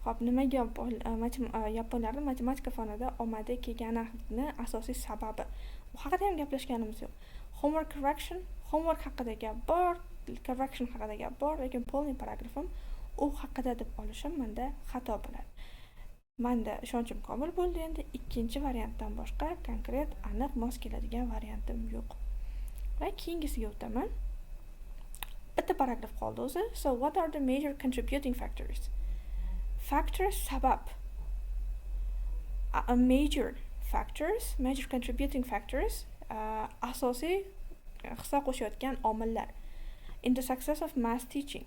Ho'p, nimaga yaponlarni matematika fanida omadi kelganini asosiy sababi, bu haqida ham gaplashganimiz yo'q. Homework correction, homework haqida gap bor, correction haqida gap bor, lekin полный paragrafim u haqida deb olishim manda xato bo'ladi. Manda ishonchim komil bo'ldi, endi ikkinchi variantdan boshqa konkret, aniq mos keladigan variantim yo'q va keyingisiga o'taman. Bitta paragraf qoldi o'zi. So what are the major contributing factors? Factors, sabab. A major factors, major contributing factors, asosiy hissa qo'shayotgan omillar in the success of math teaching,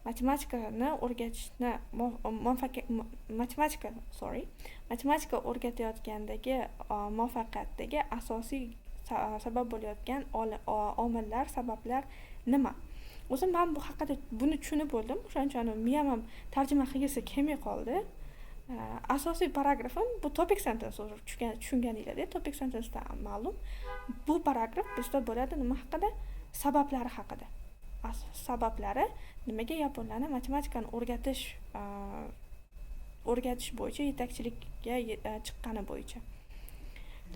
matematikani o'rgatishni muvaffaqiyat, matematika, sorry, matematika o'rgatayotgandagi muvaffaqiyatdagi asosiy sabab bo'layotgan omillar, sabablar nima o'zi? Man bu haqida buni tushunib bo'ldim, o'shaning uchun miyam ham tarjima qilgisi kelmay qoldi. Asosiy paragrafim bu topic sentence уже tushunganinglarda, topic sentencedan ma'lum, bu paragraf bizda bo'ladi nima haqida? Sabablari haqida. Sabablari, nimaga yaponlarni matematikani o'rgatish bo'yicha yetakchilikka chiqqani bo'yicha.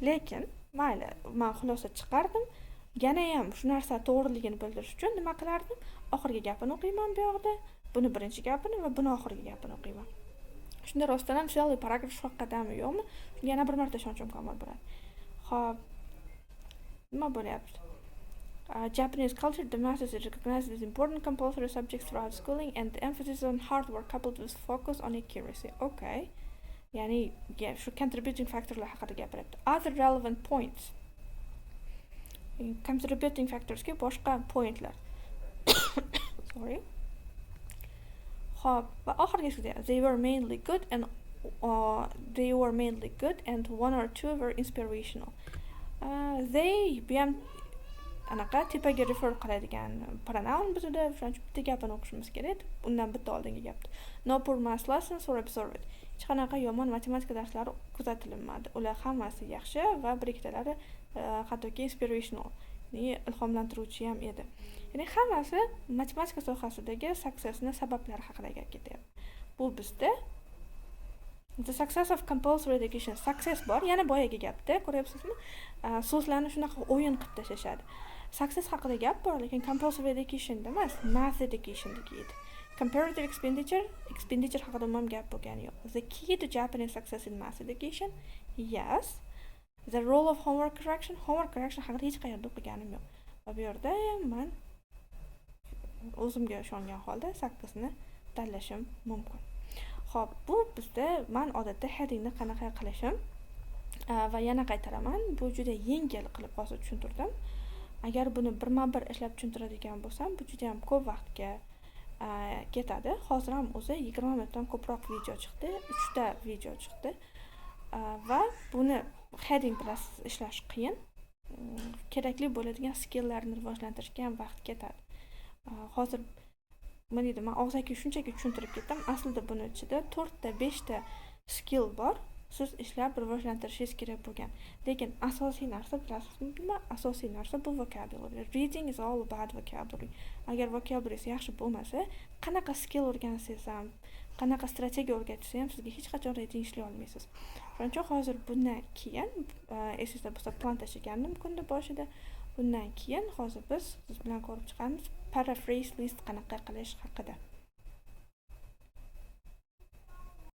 Lekin mayli, man xulosa chiqardim. Yanayam shu narsa to'g'riligini bildirish uchun nima qilardim? Oxirgi gapini o'qiyman bu yoqda, buni birinchi gapini va buni oxirgi gapini o'qiyman. Shunda rostdan ham целый paragraf shu haqidami, yo'qmi, yana bir marta ishonchim komil bo'ladi. Ho'p, nima bo'lyapti? Japanese culture, the math is recognized as important compulsory subject throughout schooling and the emphasis on hard work coupled with focus on accuracy. Okay. Ya'ni shu contributing factorlar haqida gapiryapti. Other relevant points. Contributing factorsga boshqa pointlar. Sorry. Ho'p, va oxirgisida they were mainly good and one or two were inspirational. They bu ham anaqa tepaga refer qiladigan pronoun bizada, shuning uchun bitta gapini o'qishimiz kerak, undan bitta oldingi gapni. No poor math lessons were observed. Hech qanaqa yomon matematika darslari kuzatilmadi, ular hammasi yaxshi va bir ikkitalari hattoki inspirational, ya'ni ilhomlantiruvchi ham edi. Ya'ni hammasi matematika sohasidagi successni sabablari haqida gap ketyapti. Bu bizda the success of compulsory education, success bor, yana boyagi gapda ko'ryapsizmi, so'zlarni shunaqa o'yin qilib tashlashadi. Success haqida gap bor, lekin compulsory educationda emas, math educationdagi edi. Comparative expenditure, expenditure haqida umuman gap bo'lgani yo'q. The key to Japanese success in math education, yes. The role of homework correction, homework correction haqida hech qayerda o'qiganim yo'q va bu yerda ham man o'zimga ishongan holda sakkizni tanlashim mumkin. Ho'p, bu bizda man odatda headingni qanaqa qilishim va yana qaytaraman, bu juda yengil qilib hozir tushuntirdim. Agar buni birma bir ishlab tushuntiradigan bo'lsam, bu juda yam ko'p vaqtga ketadi. Hozir ham o'zi 20 minutdan ko'proq video chiqdi, uchta video chiqdi va buni heading bilasiz, ishlash qiyin. Kerakli bo'ladigan skilllarni rivojlantirishga ham vaqt ketadi. Hozir nima deydi, man og'zaki shunchaki tushuntirib ketdim, aslida buni ichida to'rtta, beshta skill bor, siz ishlab rivojlantirishingiz kerak bo'lgan. Lekin asosiy narsa bilasizmi nima? Asosiy narsa bu vocabulary. Reading is all about vocabulary. Agar vocabularyingiz yaxshi bo'lmasa, qanaqa skill o'rgansangiz ham, qanaqa strategiya o'rgatsa ham, sizga hech qachon reading ishlay olmaysiz. Shuning uchun hozir bundan keyin, esingizda bo'lsa, plan tashlagandim kunni boshida, bundan keyin hozir biz siz bilan ko'rib chiqamiz paraphrase list qanaqa qilish haqida.